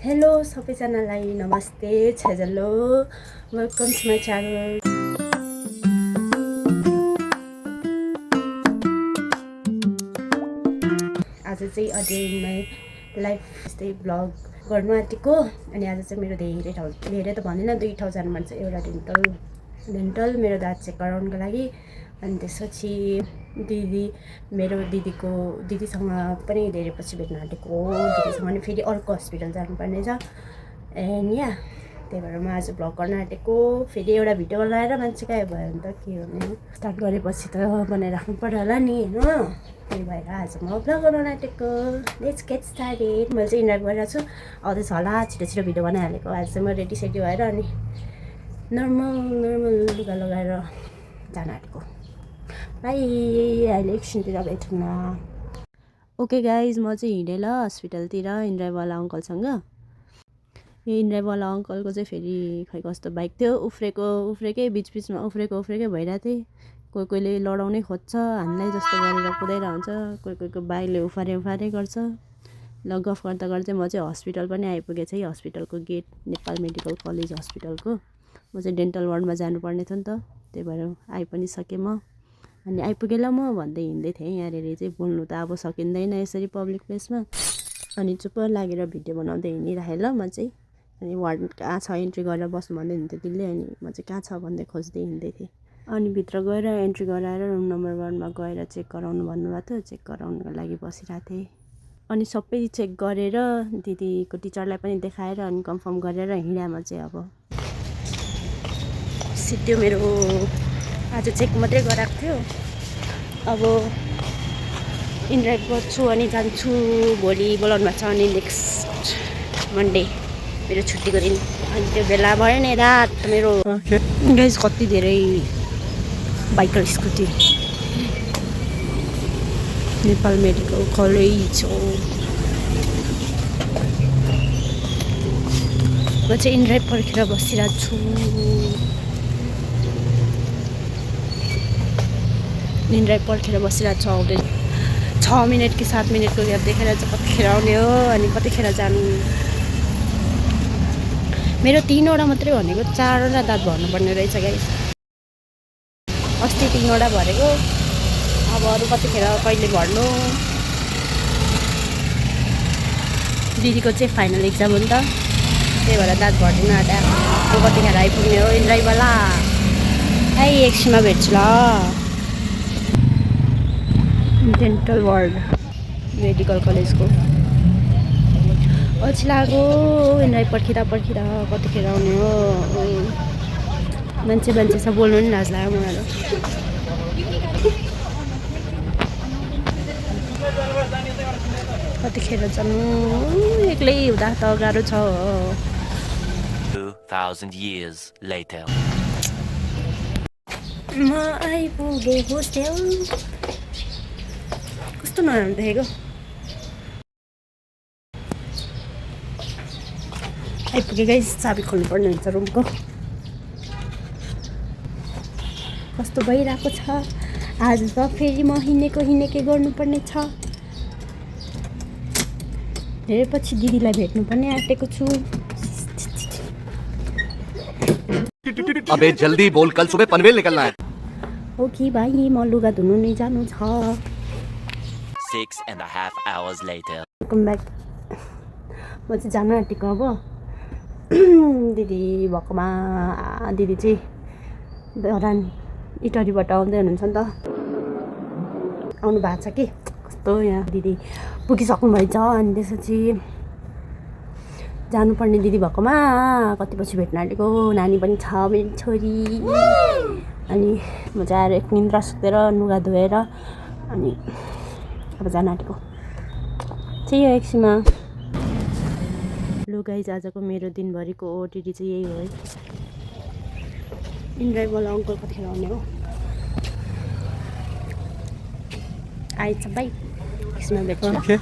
Hello सबैजनालाई नमस्ते छेजलो welcome to my channel. आज चाहिँ अझै माई लाइफ यस्तै ब्लग गर्नु आँटेको। अनि आज चाहिँ मेरो धेरै त भन्दिनँ 2 ठाउँ जानु मन छ। एउटा डेन्टल मेरो दाँत चेक गराउनको लागि, अनि त्यसपछि मेरो दिदीसँग पनि धेरै पछि भेट्न आँटेको। दिदीसँग नि फेरि अर्को हस्पिटल जानुपर्ने छ। एन्ड या त्यही भएर म आज भ्लग गर्न आँटेको। फेरि एउटा भिडियो बनाएर मान्छे गायब भयो भने त के गर्ने, स्टार्ट गरेपछि त बनाइराख्नु पर्यो होला नि होइन। त्यही भएर आज म भ्लग गर्न आँटेको। Let's get started. मैले चाहिँ इन्भाइट गरिरहेको छु, आउँदैछ होला। छिटो भिडियो बनाइहालेको। आज चाहिँ म रेडी भएर अनि नर्मल लुगा लगाएर जान आँटेको। बाई, अहिले एकछिनतिर भेटौँ न। ओके गाइज, म चाहिँ हिँडेँ ल हस्पिटलतिर इन्ड्राइभवाला अङ्कलसँग। यो इन्ड्राइभवाला अङ्कलको चाहिँ फेरि खै कस्तो बाइक थियो, उफ्रेकै बिचमा उफ्रेकै भइरहेको थिएँ। कोहीले लडाउनै खोज्छ, हामीलाई जस्तो गरेर कुदाइरहेको हुन्छ। कोहीको बाइकले उफारे गर्छ। ल गफ गर्दा म चाहिँ हस्पिटल पनि आइपुगेँ चाहिँ हस्पिटलको गेट, नेपाल मेडिकल कलेज हस्पिटलको। म चाहिँ डेन्टल वार्डमा जानुपर्ने थियो नि त, त्यही भएर आइ पनि सकेँ म। अनि आइपुगेँ ल म भन्दै हिँड्दै थिएँ। यहाँनिर चाहिँ बोल्नु त अब सकिँदैन यसरी पब्लिक प्लेसमा। अनि चुप लागेर भिडियो बनाउँदै हिँडिरहेँ ल म चाहिँ। अनि वार्ड कहाँ छ एन्ट्री गरेर बस्नु भन्दै हुन्थ्यो दिदीले। अनि म चाहिँ कहाँ छ भन्दै खोज्दै हिँड्दै थिएँ। अनि भित्र गएर एन्ट्री गराएर रुम नम्बर 1मा गएर चेक गराउनु भन्नुभएको थियो। चेक गराउनुको लागि बसिरहेको थिएँ। अनि सबै चेक गरेर दिदीको टिचरलाई पनि देखाएर अनि कन्फर्म गरेर हिँडेँ म चाहिँ। अब सिद्धो मेरो आज चेक मात्रै गराएको थियो। अब इन्ड्राइभ गर्छु अनि जान्छु। भोलि बोलाउनु भएको छ अनि नेक्स्ट मन्डे मेरो छुट्टीको दिन। अनि त्यो बेला भयो नि रात मेरो गाइस कति धेरै बाइक र स्कुटी। नेपाल मेडिकल कलेज हो। म चाहिँ इन्ड्राइभ पर्खेर बसिरहेको छु। इन्ड्राइभ पर्खेर बसिरहेको छु। आउँदै 6 मिनट कि 7 मिनटको ग्याप देखेर चाहिँ कतिखेर आउने हो अनि कतिखेर जानु। मेरो 3वटा मात्रै भनेको 4वटा दाँत भर्नुपर्ने रहेछ गाइस। अस्ति 3वटा भरेको, अब अरू कतिखेर कहिले भर्नु। दिदीको चाहिँ फाइनल एक्जाम हो नि त, त्यही भएर दाँत भर्दिनु आँटा। म कतिखेर आइपुग्ने हो इन्ड्राइभवाला। एकछिनमा भेट्छु ल। डेन्टल वार्ड मेडिकल कलेजको अल्छी लाग्यो। इन्ड्राइभ पर्खिँदा कतिखेर आउने हो। मान्छेसँग बोल्नु नि लाज लाग्यो मलाई। कतिखेर जानु, एक्लै हुँदा त गाह्रो छ। 2000 years later. म आइपुगेँ होस्टेल। कस्तो नराम्रो देखेको। आइपुगेँ गाइस। चाबी खोल्नुपर्ने हुन्छ रुमको। कस्तो भइरहेको छ आज त। फेरि म हिँडेकै गर्नुपर्ने छ। धेरै पछि दिदीलाई भेट्नुपर्ने आँटेको छु। अबे जल्दी बोल, कल सुबह पनवेल निकलना है। हो कि भाइ, म लुगा धुनु नै जानु छ। 6.5 hours later. Welcome back. म चाहिँ जानु आँटेको अब दिदी भएकोमा। दिदी चाहिँ धरान इटरीबाट आउँदै हुनुहुन्छ नि त, आउनु भएको छ कि। कस्तो यहाँ दिदी पुगिसक्नु भएछ। अनि त्यसपछि जानुपर्ने दिदी भएकोमा। कति पछि भेट्न आँटेको। नानी पनि छ मेरो छोरी। अनि म चाहिँ आएर एक निन्द्रा सुतेर लुगा धोएर अनि अब जान आँटेको चाहिँ। यो एकछिनमा लु गाइज, आजको मेरो दिनभरिको ओटिडी चाहिँ यही हो है। इन्ड्राइभवाला अङ्कल कतिखेर आउने हो। आएछ बाई, एकछिनमा भेट्छु।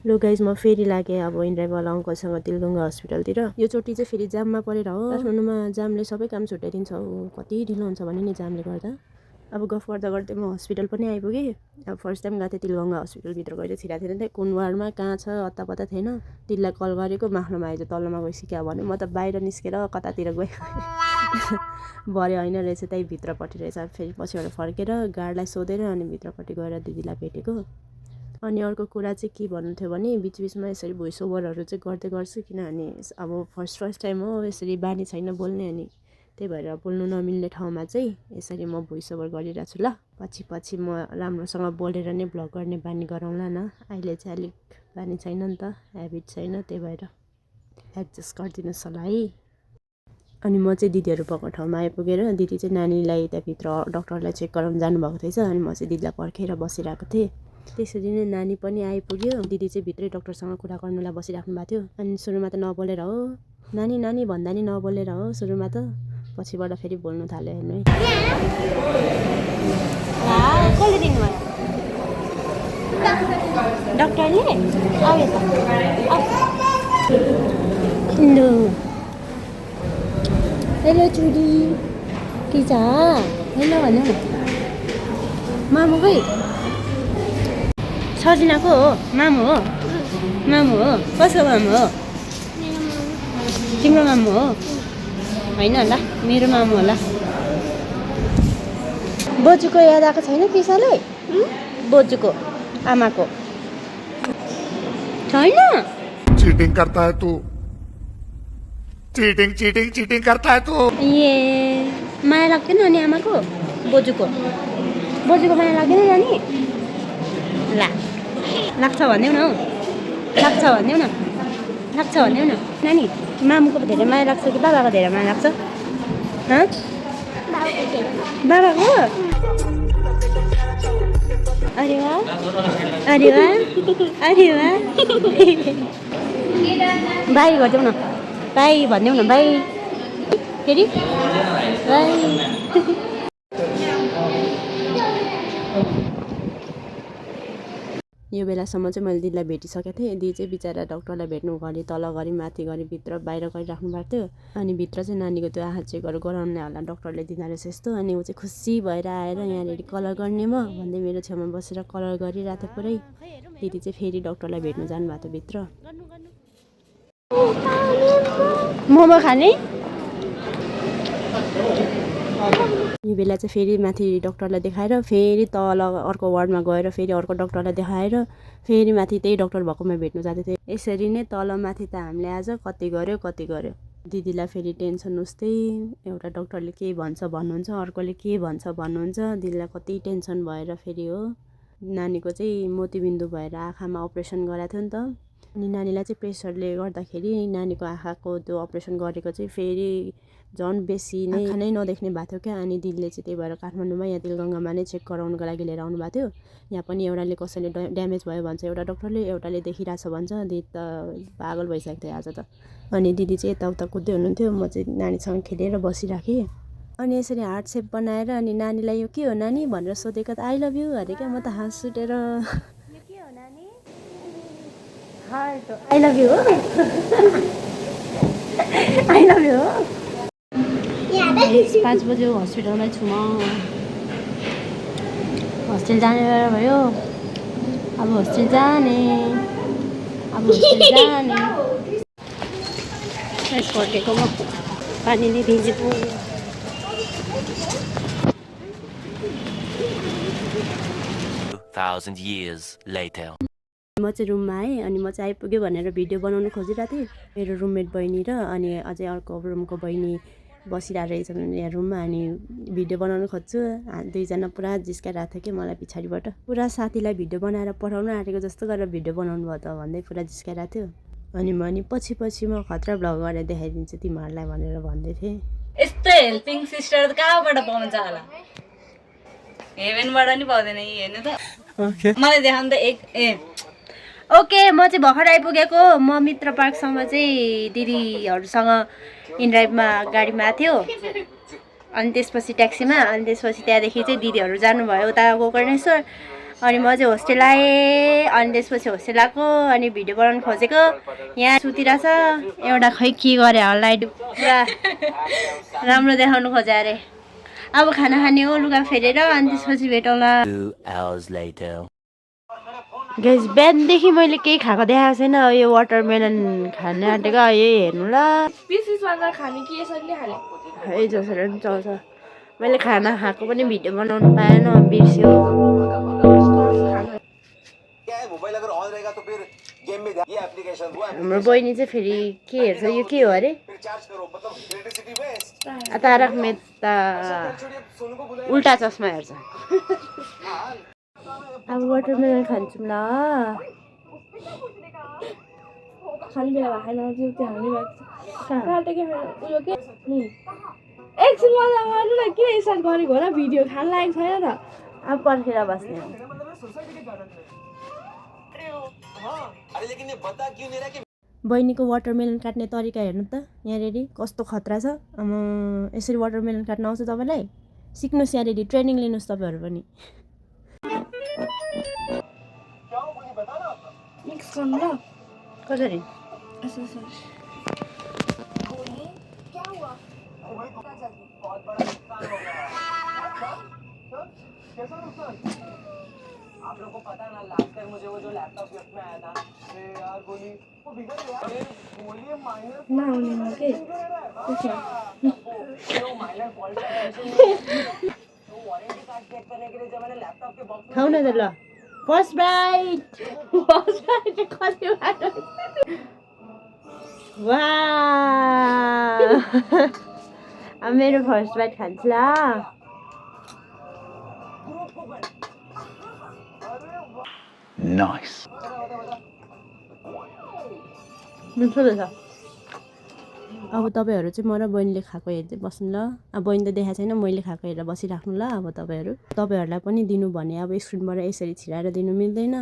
लु गाइज, म फेरि लागेँ अब इन्ड्राइभवाला अङ्कलसँग तिलगङ्गा हस्पिटलतिर। यो चोटि चाहिँ फेरि जाममा परेर हो। काठमाडौँमा जामले सबै काम छुट्याइदिन्छ। कति ढिलो हुन्छ भने नि जामले गर्दा। अब गफ गर्दा गर्दै म हस्पिटल पनि आइपुगेँ। अब फर्स्ट टाइम गएको थिएँ तिलगङ्गा हस्पिटलभित्र गएर छिराएको थिएन नि त कुन वार्डमा कहाँ छ अत्ता थिएन। दिदीलाई कल गरेको माथिल्लोमा आइज तल्लोमा गइसक्यो भने म त बाहिर निस्केर कतातिर गएँ भरे होइन रहेछ त्यही भित्रपट्टि रहेछ। फेरि पछिबाट फर्केर गार्डलाई सोधेर अनि भित्रपट्टि गएर दिदीलाई भेटेको। अनि अर्को कुरा चाहिँ के भन्नु थियो भने बिचबिचमा यसरी भोइस ओभरहरू चाहिँ गर्दै गर्छु किनभने अब फर्स्ट टाइम हो यसरी बानी छैन बोल्ने अनि त्यही भएर बोल्नु नमिल्ने ठाउँमा चाहिँ यसरी म भोइस ओभर गरिरहेको छु ल। पछि म राम्रोसँग बोलेर नै भ्लग गर्ने बानी गरौँला न। अहिले चाहिँ अलिक बानी छैन नि त ह्याबिट छैन त्यही भएर एडजस्ट गरिदिनुहोस् होला है। अनि म चाहिँ दिदीहरू भएको ठाउँमा आइपुगेर दिदी चाहिँ नानीलाई त्यहाँभित्र डक्टरलाई चेक गराउनु जानुभएको थिएछ अनि म चाहिँ दिदीलाई पर्खेर बसिरहेको थिएँ। त्यसरी नै नानी पनि आइपुग्यो। दिदी चाहिँ भित्रै डक्टरसँग कुरा गर्नुलाई बसिराख्नु भएको थियो। अनि सुरुमा त नबोलेर हो नानी भन्दा नि नबोलेर हो सुरुमा त पछिबाट फेरि बोल्नु थाल्यो हेर्नु है। कसले दिनुभयो डक्टरले? आयो त हेलो चुडी के छ हेलो भन्नु न। मामु खै सजिनाको हो मामु हो कसको मामु हो? तिम्रो मामु हो होइन होला मेरो मामु होला। बोजूको याद आएको छैन पिसालाई? बोजूको आमाको छैन? चीटिंग करता है तू, चीटिंग करता है तू। ए माया लाग्दैन अनि आमाको बोजूको माया लाग्दैन नानी? ला लाग्छ भनिदेऊ न हौ लाग्छ भनिदेऊ न नानी। मामुको धेरै माया लाग्छ कि बाबाको धेरै माया लाग्छ? बाबाको? अरे वाह बाई गरिदेऊ न बाई भनिदेऊ न बाई फेरि बाई। यो बेलासम्म चाहिँ मैले दिदीलाई भेटिसकेको थिएँ। दिदी चाहिँ बिचरा डक्टरलाई भेट्नु घरि तल घरि माथि घरि भित्र बाहिर गरिराख्नु भएको थियो। अनि भित्र चाहिँ नानीको त्यो आँखा चेकहरू गराउने होला डक्टरले दिँदो रहेछ यस्तो। अनि ऊ चाहिँ खुसी भएर आएर यहाँनिर कलर गर्ने म भन्दै मेरो छेउमा बसेर कलर गरिरहेको थियो पुरै। दिदी चाहिँ फेरि डक्टरलाई भेट्नु जानुभएको थियो भित्र। मोमो खाने? यो बेला चाहिँ फेरि माथि डक्टरलाई देखाएर फेरि तल अर्को वार्डमा गएर फेरि अर्को डक्टरलाई देखाएर फेरि माथि त्यही डक्टर भएकोमा भेट्नु जाँदै थियो। यसरी नै तल माथि त हामीले आज कति गऱ्यो। दिदीलाई फेरि टेन्सन उस्तै एउटा डक्टरले के भन्छ भन्नुहुन्छ अर्कोले के भन्छ भन्नुहुन्छ। दिदीलाई कति टेन्सन भएर फेरि हो नानीको चाहिँ मोतीबिन्दु भएर आँखामा अपरेसन गराएको थियो नि त। अनि नानीलाई चाहिँ प्रेसरले गर्दाखेरि नानीको आँखाको त्यो अपरेसन गरेको चाहिँ फेरि झन् बेसी नै आँखा नै नदेख्ने भएको थियो क्या। अनि दिदीले चाहिँ त्यही भएर काठमाडौँमा यहाँ तिलगङ्गामा नै चेक गराउनुको लागि लिएर आउनु भएको थियो। यहाँ पनि एउटाले कसैले ड्यामेज भयो भन्छ एउटा डक्टरले, एउटाले देखिरहेछ भन्छ। दिदी त पागल भइसकेको थियो आज त। अनि दिदी चाहिँ यताउता कुद्दै हुनुहुन्थ्यो म चाहिँ नानीसँग खेलेर बसिराखेँ। अनि यसरी हार्ट सेप बनाएर अनि नानीलाई यो के हो नानी भनेर सोधेको त आई लभ यु अरे क्या। म त हाँस उठेर के हो नानी हार्ट आई लभ यु हो आई लभ यु हो। 5 बजे हस्पिटलमै छु म। हस्टेल जाने बेला भयो अब हस्टेल जाने फर्केको म पानीले भिजेको। years later. म चाहिँ रुममा आएँ अनि म चाहिँ आइपुग्यो भनेर भिडियो बनाउनु खोजिरहेको थिएँ। मेरो रुममेट बहिनी र अनि अझै अर्को रुमको बहिनी बसिरहेको रहेछ यहाँ रुममा। अनि भिडियो बनाउनु खोज्छु दुईजना पुरा जिस्काइरहेको थियो कि मलाई पछाडिबाट पुरा साथीलाई भिडियो बनाएर पठाउनु आँटेको जस्तो गरेर भिडियो बनाउनु भयो त भन्दै पुरा जिस्काइरहेको थियो। अनि म पछि म खतरा भ्लग गरेर देखाइदिन्छु तिमीहरूलाई भनेर भन्दै थिएँ। यस्तो हेल्पिङ सिस्टर कहाँबाट पाउँछ होला? हेभेनबाट नि पाउँदैन हेर्नु त। मलाई देखाउनु त ओके म चाहिँ भर्खर आइपुगेको। म मित्र पार्कसम्म चाहिँ दिदीहरूसँग इनड्राइभमा गाडीमा आएको थियो अनि त्यसपछि ट्याक्सीमा अनि त्यसपछि त्यहाँदेखि चाहिँ दिदीहरू जानुभयो उता गोकर्णेश्वर। अनि म चाहिँ होस्टेल आएँ अनि त्यसपछि होस्टेल आएको अनि भिडियो बनाउनु खोजेको यहाँ सुतिरहेछ एउटा खै के गरे होला पुरा राम्रो देखाउनु खोजे अरे। अब खाना खाने हो लुगा फेरेर अनि त्यसपछि भेटौँला 2 hours later. गाइस बिहानदेखि मैले केही खाएको देखाएको छैन यो वाटरमेलन खान आँटेको यही हेर्नु ल पिसेसमा खाने कि यसरी नै खाने है जसरी पनि चल्छ मैले खाना खाएको पनि भिडियो बनाउनु पाएन बिर्स्यो हाम्रो बहिनी चाहिँ फेरि के हेर्छ यो के हो अरे तारक मेहता उल्टा चस्मा हेर्छ अब वाटरमेलन खान्छौँ ल खाने बेला भएन त्यो त्यो हामी उयो के एकछिन मजा गर्नु न किन स्टार्ट गरेको होला भिडियो खान लागेको छैन त अब पर्खेर बस्ने बहिनीको वाटरमेलन काट्ने तरिका हेर्नु त यहाँनिर कस्तो खतरा छ यसरी वाटरमेलन काट्न आउँछ तपाईँलाई सिक्नुहोस् यहाँनिर ट्रेनिङ लिनुहोस् तपाईँहरू पनि मिक्स गर्नु ल कसरी यसो यसो नआउनेमा के खाऊ न त ल फर्स्ट बाइट कति वाह अब मेरो फर्स्ट बाइट खान्छु ल Nice. मिठो रहेछ अब तपाईँहरू चाहिँ म र बहिनीले खाएको हेर्दै बस्नु ल अब बहिनी त देखाएको छैन मैले खाएको हेरेर बसिराख्नु ल अब तपाईँहरूलाई पनि दिनु भने अब स्क्रिनबाट यसरी छिराएर दिनु मिल्दैन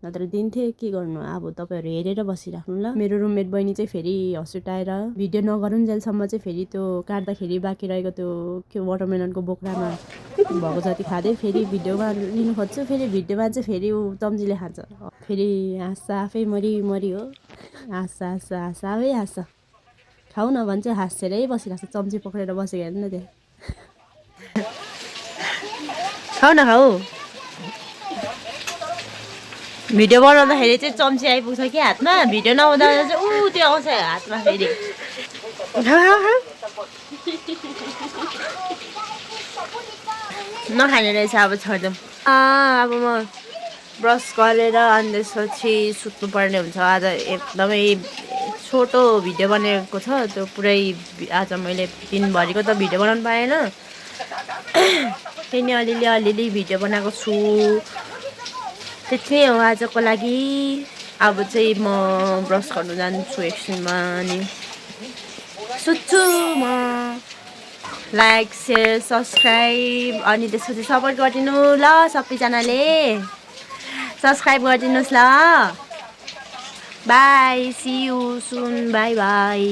नत्र दिन्थे के गर्नु अब तपाईँहरू हेरेर बसिराख्नु ल मेरो रुममेट बहिनी चाहिँ फेरि हस्पिटाएर भिडियो नगरुन्जेलसम्म चाहिँ फेरि त्यो काट्दाखेरि बाँकी रहेको त्यो के वाटरमेलनको बोक्रामा भएको जति खाँदै फेरि भिडियोमा लिनु खोज्छु फेरि भिडियोमा चाहिँ फेरि ऊ चम्चीले खान्छ फेरि हाँस्छ आफै मरि हो हाँस्छ आफै हाँस्छ खाऊ न भन्छ हाँसेरै बसिरहेको छ चम्ची पक्रेर बसेको हेर्नु न त्यहाँ खाऊ न खाऊ भिडियो बनाउँदाखेरि चाहिँ चम्ची आइपुग्छ कि हातमा भिडियो नहुँदा चाहिँ त्यो आउँछ हातमा फेरि नखाने रहेछ अब छोडिदिउँ अब म ब्रस गरेर अनि त्यसपछि सुत्नुपर्ने हुन्छ आज एकदमै छोटो भिडियो बनेको छ त्यो पुरै आज मैले दिनभरिको त भिडियो बनाउनु पाएन त्यही नै अलिअलि भिडियो बनाएको छु त्यति नै हो आजको लागि अब चाहिँ म ब्रस गर्नु जान्छु एकछिनमा अनि सुत्छु म लाइक सेयर सब्सक्राइब अनि त्यसपछि सपोर्ट गरिदिनु ल सबैजनाले सब्सक्राइब गरिदिनुहोस् ल bye see you soon bye by